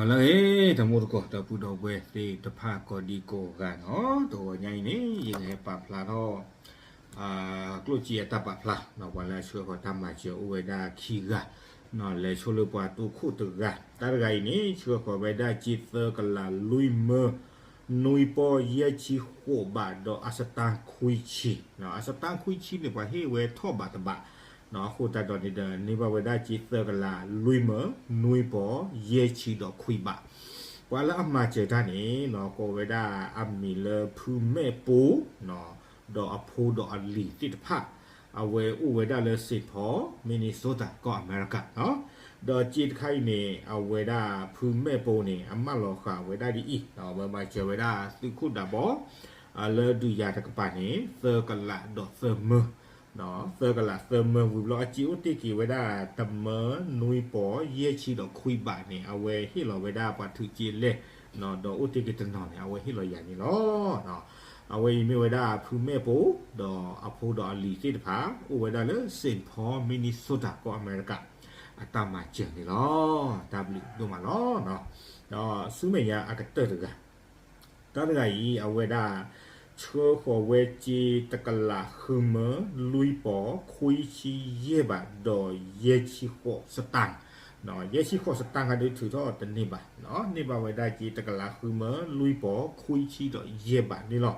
လၢအဂ့ၤ တမူတကိး ဒီပုၢ်ဒီဝဲၢ်သ့ၣ်တဖၣ်ကိးဒံကိးဂၤနီၤ, တဂီၤညါအံၤန့ၣ် ယကဟဲပာ်ဖျါထီၣ် ကျိၣ်စ့အတၢ်ပာ်ဖျါနီၤ, ပှၤလၢအဆှၢဃီၤတၢ်မၤစၢၤအိၣ်ဝဲဒၣ်ခံဂၤနီၤ, လဲၤဆိလၢပှၤတိခိၣ်တဂၤ, တၢ်တဂၤအံၤန့ၣ် ဆှၢဃီၤဝဲဒၣ်စ့သၢကလးလွံၢ်မၢ နွံပီၢ်ယဲၢ်ဆံဃိးဘးဒီးအစတါခွံဆံ, အစတါခွံဆံန့ၣ် ပှၤဟ့ၣ်ဝဲထီၣ်ဘးတဘး, အဃိသတးဒီးန့ၣ်ဒီး န့ၢ်ဘၣ်ဝဲဒၣ်စ့သၢကလးလွံၢ်မၢ နွံပီၢ်ယဲၢ်ဆံဒီးခွံဘး, ပှၤလၢအမၤစၢၤတၢ်န့ၣ်နီၤ ကိးဝဲဒၣ်အမံၤလၢဖုမဲၣ်ပိ ဒီးအဖိဒီးအလံၤသ့ၣ်တဖၣ်, အဝဲအိၣ်ဝဲဒၣ်လၢ Saint Paul Minnesota ကီၢ်အမဲရကၤနီၤ, ဒီးစ့တခါအံၤန့ၣ် အဝဲဒၣ်ဖုမဲၣ်ပိန့ၣ် အမၢလီၤဃာ်ဝဲဒၣ်ဒ်အံၤ, အဝဲမၤစၢၤဝဲဒၣ်သုးခိၣ်ဒးဘီ လၢဒုးယၤတကပၤန့ၣ် သၢကလးဒီးသၢမၢ သၢကလးသၢမၢ ဝံၤဘျီအစ့အိၣ်တ့ၢ်က့ၤဝဲဒၣ်တမၢနွံပီၢ်ယဲၢ်ဆံဒီးခွံဘးန့ၣ် အဝဲဟ့ၣ်လီၤဝဲဒၣ်ပှၤထုးစ့လဲၣ်, ဒီးအိၣ်တ့ၢ်က့ၤတနီၤန့ၣ် အဝဲဟ့ၣ်လီၤယၤန့ၣ်လီၤ. အဝဲအံၤမ့ၢ်ဝဲဒၣ်ဖုမဲၣ်ပိ ဒီးအဖိဒီးအလံၤသ့ၣ်တဖၣ် အိၣ်ဝဲဒၣ်လၢ Saint Paul Minnesota ကီၢ်အမဲရကၤ အတၢ်မၤစၢၤန့ၣ်လီၤ. တၢ်ဘျုးဒိၣ်မးလီၤ. ဒီးဆူမဲာ်ညါအကတၢၢ်တဂၤ တၢ်တဂၤအံၤ အဝဲဒၣ် ဆှၢဃီၤဝဲစ့တကလးဃုမၢ လွံၢ်ပီၢ်ခွံဆံယဲၢ်ဘး ဒီးယဲၢ်ဆံဃိးစတၣ်, ယဲၢ်ဆံဃိးစတၣ်ခါဒုး ထုးထီၣ်တန့ၢ်ဘၣ်, န့ၢ်ဘၣ်ဝဲဒၣ်စ့တကလးဃုမၢ လွံၢ်ပီၢ်ခွံဆံဒီးယဲၢ်ဘးန့ၣ်လီၤ.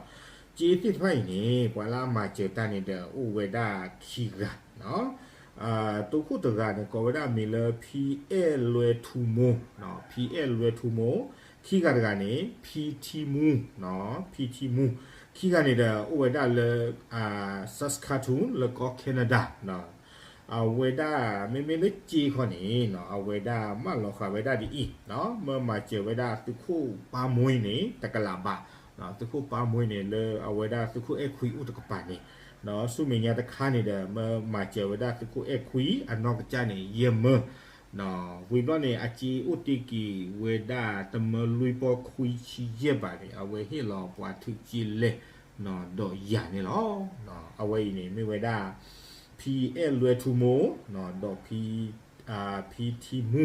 စ့သ့ၣ်တဖၣ်အံၤန့ၣ် ပှၤလၢအမၤစၢၤတၢ်န့ၣ်ဒီး အိၣ်ဝဲဒၣ်ခံဂၤ တိခိၣ်တဂၤန့ၣ် ကိးဝဲဒၣ်မံၤလၢ ဖံအဲၣ်လွဲထူမိ, ဖံအဲၣ်လွဲထူမိ, ခံဂၤတဂၤန့ၣ် ဖံထံမူ, ဖံထံမူ, ခံဂၤန့ၣ်ဒီး အိၣ်ဝဲဒၣ်လၢ Saskatoon လၢကီၢ် Canada အဝဲဒၣ် မ့မ့ၢ်လၢစ့ခီန့ၣ် အဝဲဒၣ်မၢလီၤဃာ်ဝဲဒၣ်ဒ်အံၤ, မၢမၤစၢၤဝဲဒၣ်သုးခိၣ်ပၢ်မှံန့ၣ် တကလးဘး, သုးခိၣ်ပၢ်မှံန့ၣ် လၢအဝဲဒၣ်သုးခိၣ်အဲၣ်ခွံအိၣ်တကပၤန့ၣ် ဆူမဲာ်ညါတခါန့ၣ်ဒီး မၢမၤစၢၤဝဲဒၣ်သုးခိၣ်အဲၣ်ခွံအနီၢ်ကစၢ်န့ၣ် ယဲၢ်မၢ, ဝံၤဘျီန့ၣ် အစ့အိၣ်တ့ၢ်က့ၤဝဲဒၣ်တမၢလွံၢ်ပီၢ်ခွံဆံယဲၢ်ဘးန့ၣ် အဝဲဟ့ၣ်လီၤပှၤထုးစ့လဲၣ် ဒီးယၤန့ၣ်လီၤ. အဝဲအံၤန့ၣ်မ့ၢ်ဝဲဒၣ် ဖံအဲၣ်လွဲထူမိ, ဒီး ဖံထံမူ,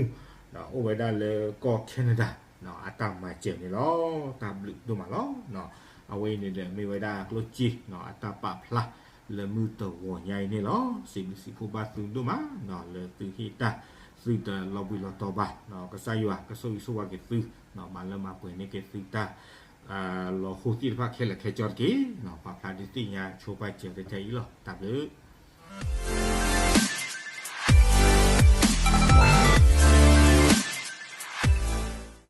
အိၣ်ဝဲဒၣ်လၢကီၢ် Canada အတၢ်မၤစၢၤန့ၣ်လီၤ. တၢ်ဘျုးဒိၣ်မးလီၤ. အဝဲအံၤန့ၣ်ဒီးမ့ၢ်ဝဲဒၣ်ကျိၣ်စ့ အတၢ်ပာ်ဖျါလၢမုၢ်တဂီၤညါအံၤန့ၣ်လီၤ. စံးဘျုးစံးဖှိၣ်ဘၣ်သုဒိၣ်မး လၢသုဟ့ၣ်တၢ် သုတလီၤဘှံးလီၤတီၤဘၣ်, ကစၢ်ယွၤကဆိၣ်ဂ့ၤဆိၣ်ဝါက့ၤသု, မၤလၢမၤပှဲၤန့ၢ်က့ၤသုတၢ် လီၤဟိသ့ၣ်တဖၣ်ခဲလၢာ်ခဲဆ့တက့ၢ်. ပာ်ဖျါဒုးသ့ၣ်ညါဆိပာ်စၢၤတထဲအံၤလီၤ. တၢ်ဘျုး